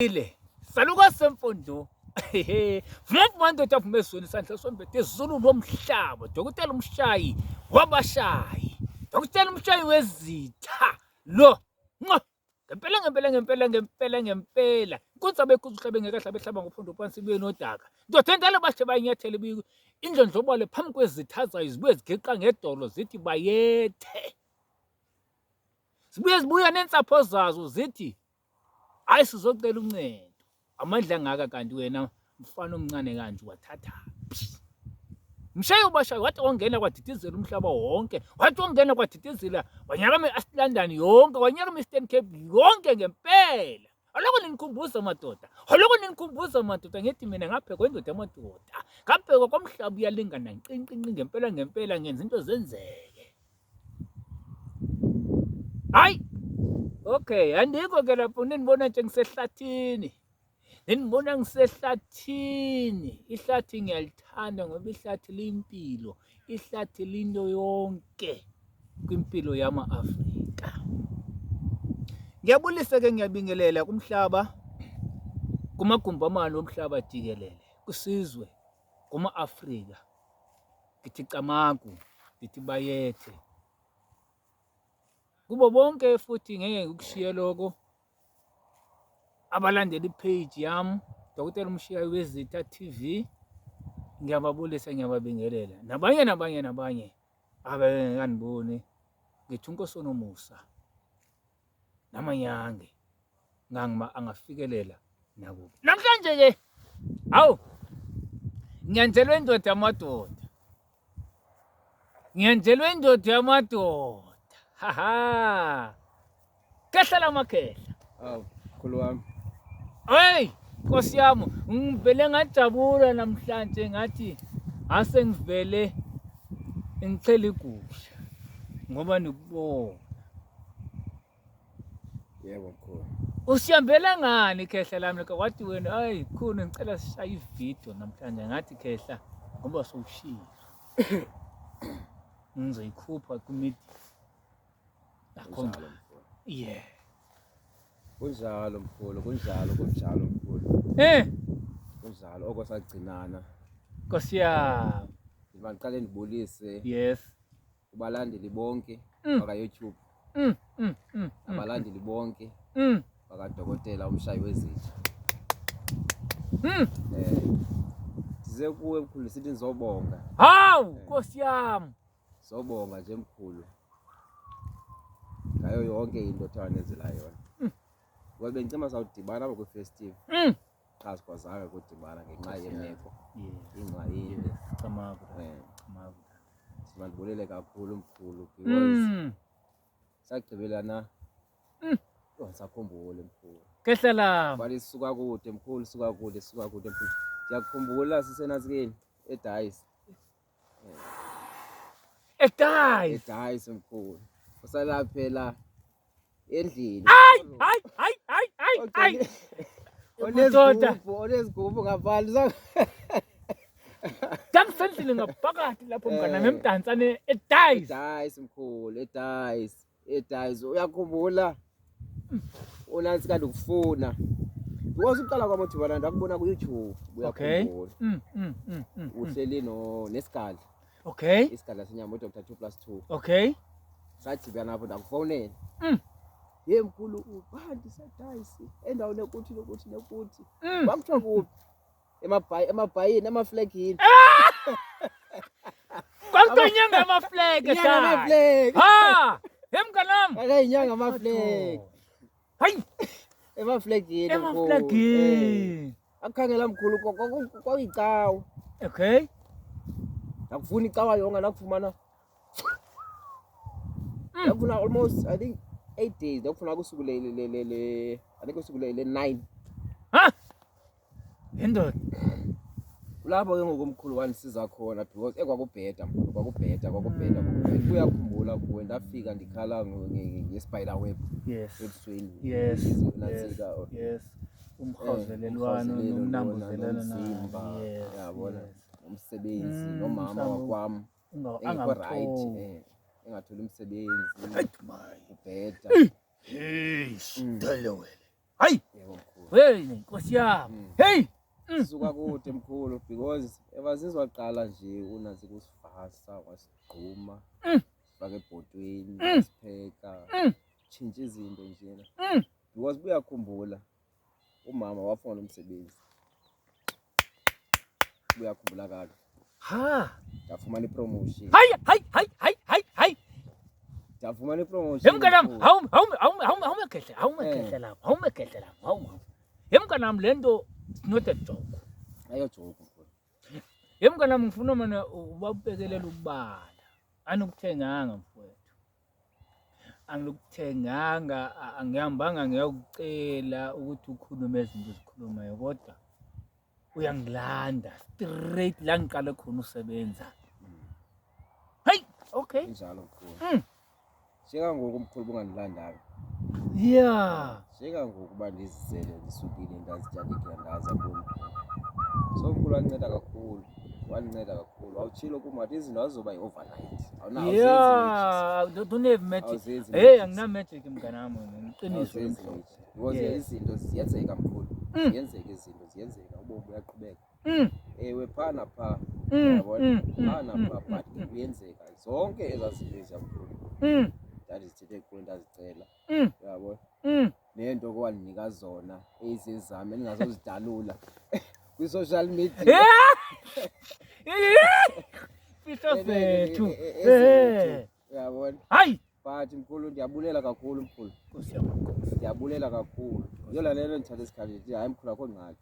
Ile saluka semfundo. Vuma vuma ndoda vuma ezweni isandla sombethe ezulu lomhlaba. Dokotela umshayi wabashayi. Dokotela umshayi wezitha. Lo. Nqo. Ngempela ngempela ngempela ngempela ngempela. Inkunzi abekhuza uhlabe ngeke hlabe hlaba ngophondo phansi ibuye nodaka. Ndoda endala bashe bayinyathele ibuye indlondlobale phambi kwezitha zayo zibuye zigeqa ngedolo zithi bayethe. Zibuye zibuya nentsapho zazo zithi Hayi sizocela uncedo. Amandla angaka kanti wena mfana omncane kanje wathathaphi? Mshaye ubashaye wathi wangena kwadidizela umhlaba wonke. Wathi wangena kwadidizela wanyakama i-East London yonke, wanyakama i-Eastern Cape yonke ngempela. Aloko ninikhumbuza madoda. Aloko ninikhumbuza madoda ngithi mina ngabhekwa indoda yamadoda. Ngabhekwa komhlaba uyalingana nqinqinqi ngempela ngempela ngenza into zenzeke. Hayi. Okay, andikho ke lapho ninibona nje ngisehlathini. Ninibona ngisehlathini. Ihlathi ngiyalithanda ngoba ihlathi liyimpilo. Ihlathi linto yonke kwimpilo yama-Afrika. Ngiyabulisa ke ngiyabingelela kumhlaba kumagumbi amane omhlaba jikelele kusizwe kuma-Afrika. Ngithi camagu, ngithi bayethe. Kubo bonke futhi ngeke ngikushiye lokho. Abalandela i-page yami, Dokotela Umshiyayo Wezitha TV, ngiyababulisa ngiyababingelela. Nabanye nabanye nabanye abengekaniboni ngithi uNkosi onomusa namanyange ngangima angafikelela nakubo. Namhlanje ke hawu ngiyanjelwa indoda yamadoda. Ngiyanjelwa indoda yamadoda. Haha. Kehla lamakhehla. Awu, mkhulu wami. Hey, Nkosi yami, ngivele ngajabula namhlanje ngathi ase ngivele ngichela igusha ngoba nikubona. Yebo mkhulu. Usihambela ngani khehla lami lika wathi wena hayi khulu ngicela sishaye ivideo namhlanje ngathi khehla ngoba sowushilo. Ngizoyikhupha ku-media. Akho Kunjalo mkhulu. Yeah. Kunjalo mkhulu, kunjalo, kunjalo mkhulu. Eh, Kunjalo oko sagcinana. Nkosi yami. Ndiba ndiqale ndibulise Yes. kubalandeli bonke baka-YouTube, abalandeli bonke bakadokotela umshayi wezitha. Eh size kuwe mkhulu sithi ngizobonga. Hawu, Nkosi yami. Sobonga nje mkhulu. Ngayo yonke into othe wanenzela yona. Ngoba bengicima sawudibana apha kwi-festive. Qha sikwazanga ukudibana ngenxa yemeko. Ingxa inde. Camagu. Camagu. Sibandibulele kakhulu mkhulu because sagqibelana Yho, ndisakhumbula mkhulu. Kehla lami. Bali suka kude mkhulu, suka kude, suka kude mkhulu. Ndiyakukhumbula sisenantsikeni eDayisi. Edayisi. Edayisi mkhulu. Usalaphela endlini. Hayi, hayi, hayi, hayi, hayi, hayi. Madoda. Onezigubhu, onezigubhu ngaphandle. Ngangisendlini ngaphakathi lapho mngani wami emdantsane edayisi. Edayisi mkhulu, edayisi, edayisi. Uyakhumbula? Unansi kade ukufuna. Because uqala kwami udibana ndakubona ku-YouTube. Okay. Uyakhumbula. Uhleli no nesigadla. Okay. Isigadla senyama uDr 2 plus 2. Okay. Sadibana lapho ndakufonela. Ye mkhulu ubani sadayisi endaweni ekuthi nokuthi nokuthi. Kwakuthiwa kuphi? Emabhayi emabhayini emaflagini. Kwakuthiwa inyanga yamaflege Inyanga dad. yamaflege. Ha! Hey mnganami. Ake inyanga amaflege. Hayi, Emaflagini. mkhulu. Eh. emaflagini. Akukhangela mkhulu kwakuyicawa. Okay. Ndakufuna icawa yonke ndakufumana. Ndakufuna almost I think 8 days ndakufuna kusuku le le le le I think usuku le le 9. Ha! Indoda. Kulapho ke ngoku mkhulu wandisiza khona because ekwakubheda mkhulu kwakubheda kwakubheda kwakubheda. Uyakhumbula kuwe ndafika ndikhala nge-spider web Yes. ebusweni. Yes. Yes. Nantsika Yes. Umhawuzelelwano nomnambuzelelwano nomzimba Yes. yabona yes. umsebenzi nomama mhlawumbe wakwam engekho right Angamtholi. engatholi umsebenzi Hayi my. ubheda. Hey, dalewele. Hayi. Yebo mkhulu. Hey Nkosi yami. Hey. Sisuka kude mkhulu because ever since waqala nje unazi kusivasa wasigquma sifake ebhotweni wasipheka tshintsha izinto njena because buyakhumbula umama wafuna umsebenzi buyakhumbula kalo Ha. ndafumana ipromotion. Hayi hayi hayi hayi hayi hayi. Ndafumana ipromotion. Mnganami, mkhulu. hawu hawu hawu hawu hawu kehle, hawu kehle lapho, hawu kehle lapho, hawu hawu. Mnganami lento it's not a joke. Ayo joke mkhulu. Mnganami ngifuna mina ubabekelela ukubala. Anikuthenganga mfowethu. Angikuthenganga, angihambanga ngiyokucela ukuthi ukhulume izinto ezikhulumayo kodwa uyangilanda straight la ngiqale khona usebenza. Hey, okay. Injalo mkhulu. Njengangoku mkhulu bungandilandanga. Njengangoku uba ndizizele ndisukile ndazityalikela ndaza kum. So mkhulu wandinceda kakhulu. Wandinceda kakhulu. Wawutshilo kum wathi izinto azizoba yi-overnight. Yeah, don't have magic. Awuzenzi Hey, magic. angina magic mnganami, ngiqiniso Awuzenzi lemhlophe. magic. Because izinto ziyenzeka mkhulu. Ziyenzeka izinto, ziyenzeka. Ubomi buyaqhubeka. Ewe phaa naphaa. Uyabona? Phaa naphaa but ke kuyenzeka. Zonke ezaa zinto eziya mkhulu. Ndandizithethe kuwe ndazicela. Uyabona? Neento ke wandinika zona ezezam endingazozidalula kwi-social media. Fihlo zethu. Ezethu. Uyabona? Hayi. But mkhulu ndiyabulela kakhulu mkhulu. Nkosi yami Nkosi. Ndiyabulela kakhulu. Yiyo laa nto ndithatha isikhathi ndithi hayi mkhulu akho ngxaki.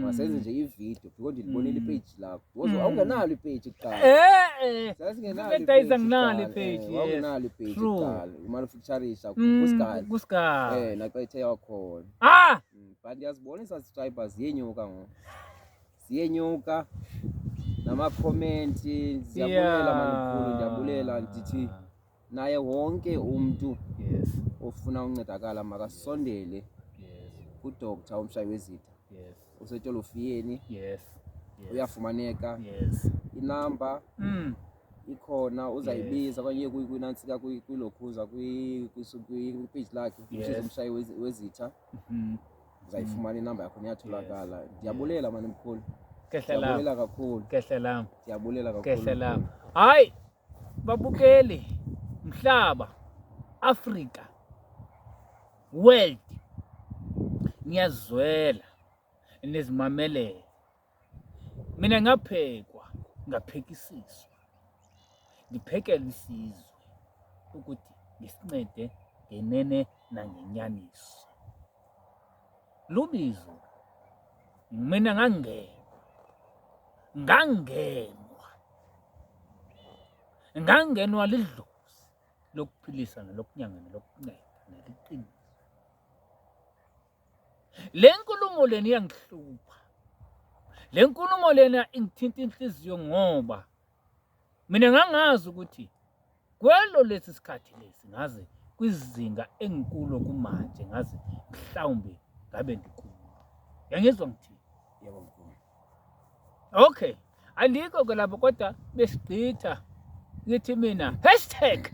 Masenze nje ividiyo because ndilibonile ipage lakho. Because awungenalo ipage kuqala. Sasingenalo Ngidayisa nginalo ipage, yes. Wawungenalo ipage True. kuqala. Umane ufeaturisha kuSky. KuSky. Naxa ethe yakhona. But ndiyazibona ii-subscribers ziyenyuka ngoku. Ziyenyuka namakhomenti ndiyabulela mani mkhulu, ndiyabulela ndithi naye wonke umntu ofuna uncedakala makasondele kuDr Umshayi Wezitha. Usetolofiyeni. Uyafumaneka. Inamba ikhona uzayibiza okanye kwinantsika kwilokhuza kwipage lakhe which is Umshayi Wezitha. Uzayifumana inamba yakho iyatholakala. Ndiyabulela mani mkhulu. Kehle lapho. Ndiyabulela kakhulu. Kehle lapho. Ndiyabulela kakhulu. Kehle lapho. Hayi babukeli mhlaba Africa world ngiyazwela nizimamelele. Mina ngaphekwa ngaphekisiswa ngiphekela isizwe ukuthi ngisincede ngenene nangenyaniso. Lubizo mina ngangenwa lidlozi lokuphilisa nelokunyanga nelokunceda neliqiniso. Le nkulumo lena iyangihlupha. Le nkulumo lena ingithinta inhliziyo ngoba mina ngangazi ukuthi kwelo lesi sikhathi lesi ngaze kwizinga engikulo kumanje ngaze mhlawumbe ngabe ndikulo. Yangizwa ngithini? Yebo mkhulu. Okay. Andikho ke lapho kodwa besigqitha ngithi mina hashtag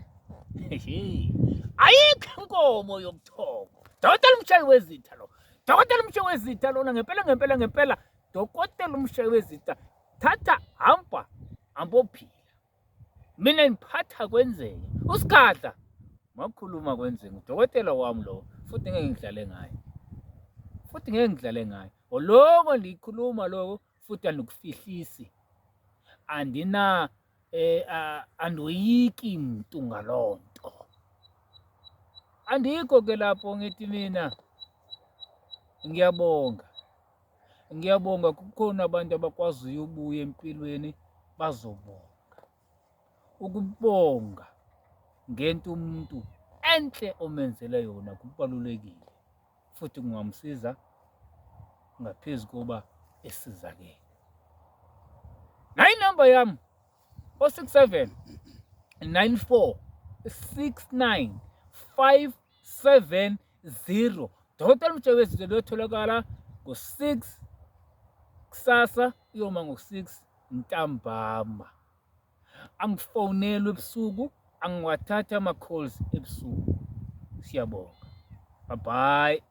ayikho inkomo yobuthongo. Dokotela Umshayi Wezitha lo. Dokotela Umshayi Wezitha lona ngempela ngempela ngempela. Dokotela Umshayi Wezitha thatha hamba ambophila. Mina ngiphatha kwenzeke. Usigadla makhuluma kwenzeke. Udokotela wami lo futhi ngeke ngidlale ngaye. Futhi ngeke ngidlale ngaye. Oloko ndikhuluma lokho futhi andikufihlisi. Andina andoyiki mntu ngalonto. Andikho ke lapho ngithi mina ngiyabonga. Ngiyabonga kukhona abantu abakwaziyo ubuya empilweni bazobonga. Ukubonga ngento umuntu enhle omenzele yona kubalulekile futhi kungamsiza ngaphezu koba esizakele. Nayi inamba yami 067 94 69 570. Dokotela Umshayi Wezitha luyotholakala ngo-6 kusasa iyoma ngo-6 ntambama. Angifonelwe ebusuku, angiwathathi ama-calls ebusuku. Siyabonga. Bye bye.